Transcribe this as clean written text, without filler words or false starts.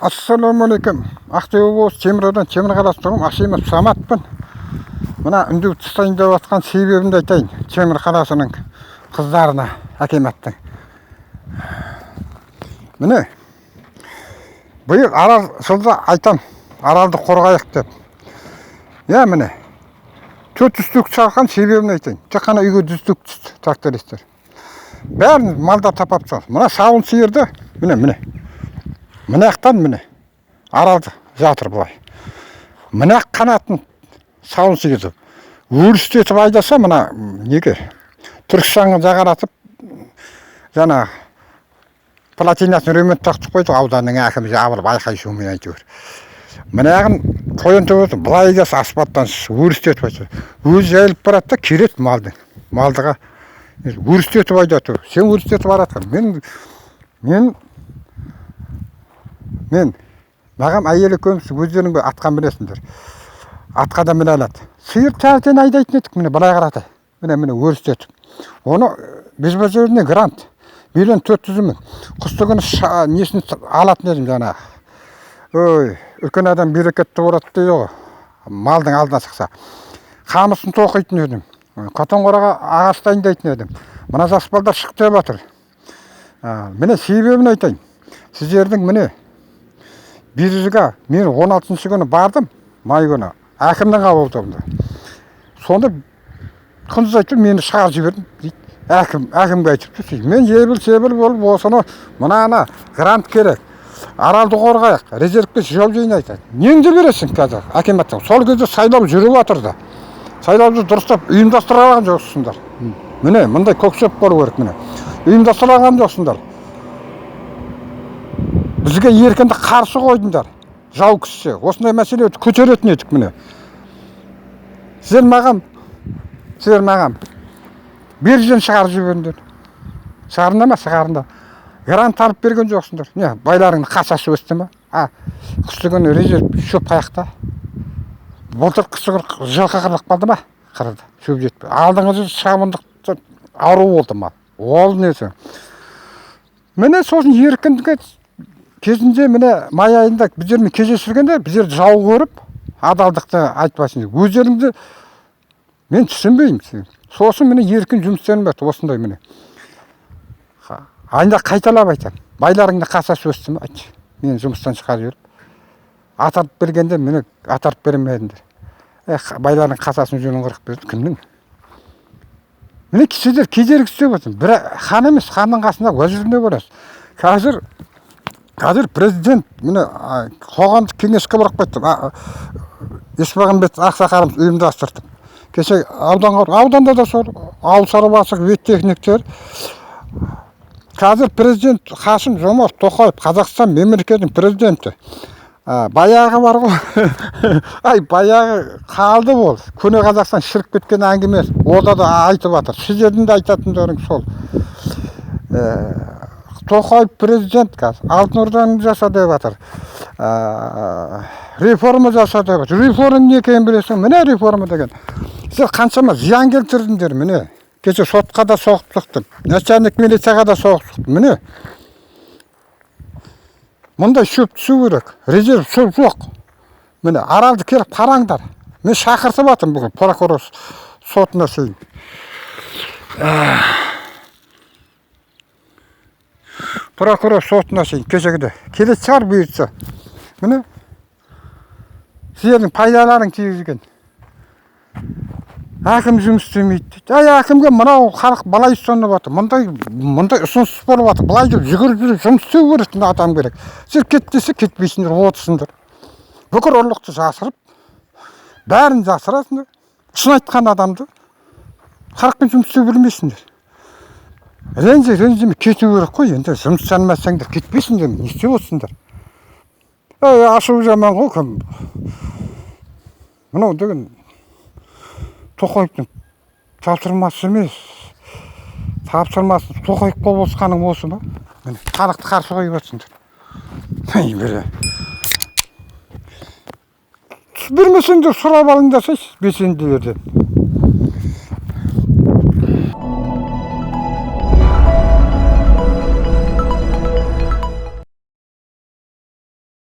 Ассалаумағалейкум. Ақтөбе облысы, Темір ауданы, Темір қаласы тұрғыны Асимов Саматпын. Мына үндеу тастайын деп жатқан себебімді айтайын. Темір қаласының қыздарына, әкіматтың. Міне, биыл Арал жылда айтам, Аралды қорғайық деп. Иә, міне. 400 түк салған себебін айтайын. Тек қана үйге 100 түк түсті трактористтер. Бәрін малдар тапап тастады. Мына сауын сиырды, міне, міне. Мына жақтан, міне, Аралды жатыр былай. Мына қанатын сауын сиырды өрістетіп айдаса, мына неге Түркістанға жағаратып, жаңа плотинасын ремонт тартып қойды ауданның әкімі, жабылып айқай шумен әйтеуір. Мынағын қоян төбесі былай айдаса, асфальттан өрістетіп айдаса, өзі жайылып барады да келеді малдың. Малдыға өрістетіп айдату. Сен өрістетіп баратқан. Мен маған әйел екеуміз, өздерің атқа мінесіңдер. Атқа да міне алады. Сиыр тәртен айдайтын едік, міне, былай қарата. Міне, міне, өрістетіп. Оны безбазарный грант. 1 400 000. Қысты күні несін алатын едім жаңағы. Ой, үлкен адам берекетті болады дейді ғой. Малдың алдына шықса. Қамысын тоқитын едім. Қатон қораға ағаш дайындайтын едім. Мына жас балдар шық деп жатыр. Міне, себебін айтайын. Сіздердің, міне, биржаға мен 16 күні бардым, май күні, әкімнің қабылдауында. Сонда құндыз айтты, мені шығарып жібердім дейді. Әкім, әкімге айтыпты. Сөйтіп мен ебіл себіл болып осыны, мынаны грант керек. Аралды қорғайық, резервке жол жинайды. Неңді бересің қазір әкіматтан? Сол кезде сайлау жүріп жатырды. Сайлауды дұрыстап ұйымдастыра алған жоқсыңдар. Міне, мындай көкшөп болу керек, міне. Ұйымдастыра алған жоқсыңдар. Бізге еркінді қарсы қойдыңдар. Жау кісі. Осындай мәселе көтеретін едік, міне. Сіздер маған биржадан шығарып жібердіңдер. Шығарында ма? Шығарында. Грант алып берген жоқсыңдар. Не, байларыңның қасасы өсті ма? А, қысты күні резерв шөп қаяқта? Былтыр қысы күні жылқы қырылып қалды ма? Қырылды. Шөп жетпей. Алдыңғы жылы шабындықты ауру болды мал. Ол несі? Міне, сосын еркіндікке кезінде, міне, май айында біздермен кездестіргенде, біздерді жау көріп, адалдықты айтпасын. Өздеріңді мен түсінбеймін. Сосын, міне, еркін жұмыс істелінбеді осындай, міне. Айында қайталап айтамын. Байларыңды қасасы өсті ме? Айтшы. Мені жұмыстан шығарып жіберіп. Атарып бергенде, міне, атарып бермедіңдер. Эх, байларының қасасын жөнін қырық берді. Кімнің? Міне, сіздер кедергі істеп отырсың. Бір хан емес, ханның қасында уәзірінде барасыз. Қазір президент, міне, қоғамдық кеңеске барып қайтты. Есмағамбет ақсақалымыз ұйымдастырды. Кеше ауданға, ауданда да сол ауыл шаруашылық веттехниктер. Қазір президент Қасым Жомарт Тоқаев, Қазақстан мемлекетінің президенті. Баяғы бар ғой, ай, баяғы қалды ол. Көне Қазақстан шіріп кеткен әңгіме. Онда да айтып жатыр. Сіздердің де айтатындарың сол. Тоқаев президент қазір Алтын Орданы жаса деп жатыр. Реформа жаса деп жатыр. Реформа не екенін білесің? Міне, реформа деген. Сіздер қаншама зиян келтірдіңдер, міне. Кеше сотқа да соғып шықтым. Начальник милицияға да соғып шықтым. Міне. Мұндай шөп түсу керек. Резерв шөп жоқ. Міне, Аралды келіп қараңдар. Мен шақыртып жатырмын бүгін прокурор сотына шейін. Прокурор сотына шейін кешегіде. Келетін шығар бұйыртса. Міне, сіздердің пайдаларың тигізген. Әкім жұмыс істемейді дейді. Әй, әкімге мынау халық былай ұстанып жатыр. Мындай ұсыныс болып жатыр. Былай деп жүгіріп жүріп жұмыс істеу керек, мына адам керек. Сен кет десе кетпейсіңдер, отырсыңдар. Бүкіл ұрлықты жасырып, бәрін жасырасыңдар. Шын айтқан адамды халықпен жұмыс істеу білмейсіңдер. Ренжі, ренжіме, кету керек қой енді. Жұмыс жасамасаңдар кетпейсіңдер, не істеп отырсыңдар? Әй, ашу жаман ғой кім. Мынау деген Тоқаевтың тапсырмасы емес. Тапсырмасы Тоқаевқа босқаның осы ма? Міне, халықты қарсы қойып жатсыңдар. Ай, бірі. Бермесеңдер, сұрап алыңдарсайшы белсенділерден.